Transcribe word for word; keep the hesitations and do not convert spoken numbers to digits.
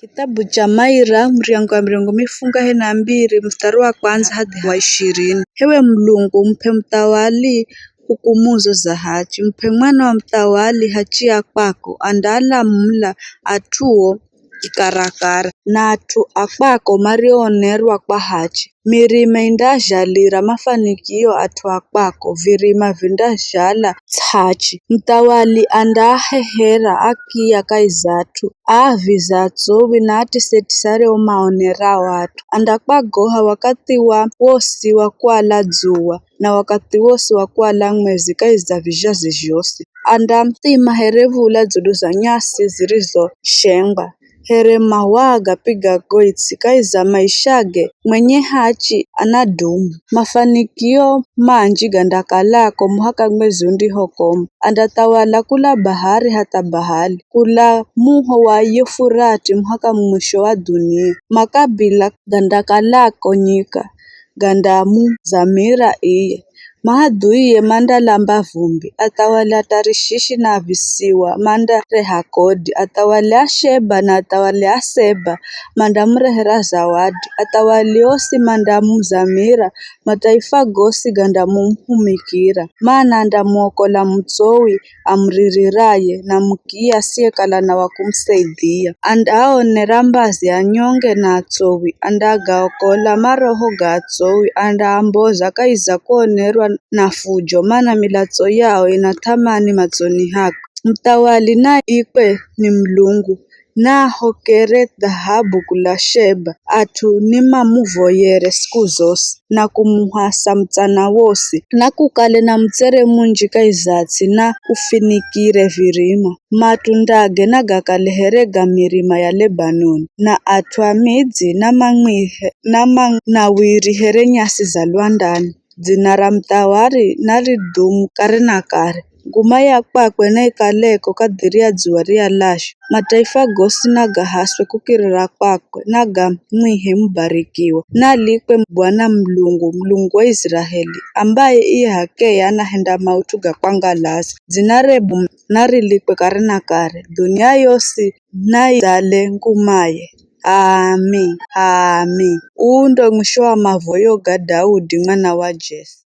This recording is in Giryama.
Kitabu cha Maira, muryango wa mirongo mifungahe na mbiri, mstari wa kwanza hadi wa ishirini. Hewe Mulungu, mup'e muthawali hukumuzo za hachi, mup'e mwana wa muthawali hachi ya kwako, andaalamula at'uo kikarakara, na at'u a kwako marioonerwa kwa hachi. Mirima indazhalira mafanikio at'u a kwako, virima vindazhala ts'achi. Muthawali andaahehera akiya kahi za at'u, aaviza atsowi na atisetisa areo maonerao at'u. Andakwagoha wakathi wa wosi wa kuala dzuwa, na wakathi wosi wa kuala mwezi kahi za vizhazi zhosi. Andathima here v̱ula dzulu za nyasi zirizoshengwa, here mawaa gapigago its'i kahi za maishage, mwenye hachi anadumu. Mafanikio manji gandakalako muhaka mwezi undihokoma. Andathawala kula bahari hatha bahari, kula muho wa Yufurati muhaka mwisho wa dhunia. Makabila gandakalako nyika, gandamuzamira iye. Maadhuie mandalamba vumbi, athawali a Tarishishi na visiwa mandareha kodi, athawali a Sheba na athawali a Seba mandamurehera zawadi, athawali osi mandamuzamira, mataifa gosi gandamumuhumikira, mana andamuokola mutsowi amuririraye, na mukiya asiyekala na wa kumusaidhia. Andaaonera mbazi anyonge na atsowi, andaagaokola maroho ga atsowi, andaamboza kahi za kuonerwa na fujo, mana milatso yao ina th'amani matsoni hako. Muthawali naikwe ni Mulungu, naahokere dhahabu kula Sheba, at'u nimamuvoyere siku zosi, na kumuhasa mutsana wosi, na kukale na mutsere munji kahi za ts'i, na ufinikire virima. Matundage nagakale here ga mirima ya Lebanoni, na at'u a midzi namang'wihe, namanawiri here nyasi za lwandani. Dzina ra muthawali naridhumu kare na kare. Nguma ya kwakwe naikaleko kadhiri ya dzuwa rialasho. Mataifa gosi nagahaswe kukirira kwakwe, nagamwihe mubarikiwa. Nalikwe Bwana Mulungu, Mulungu wa Iziraheli, ambaye iye h'akeye anahenda maut'u ga kwangalaza. Dzinare bu-, narilikwe kare na kare. Dhunia yosi naidzale ngumaye. Amen. Amen. Uu ndo mwisho wa mavoyo ga Daudi mwana wa Jese.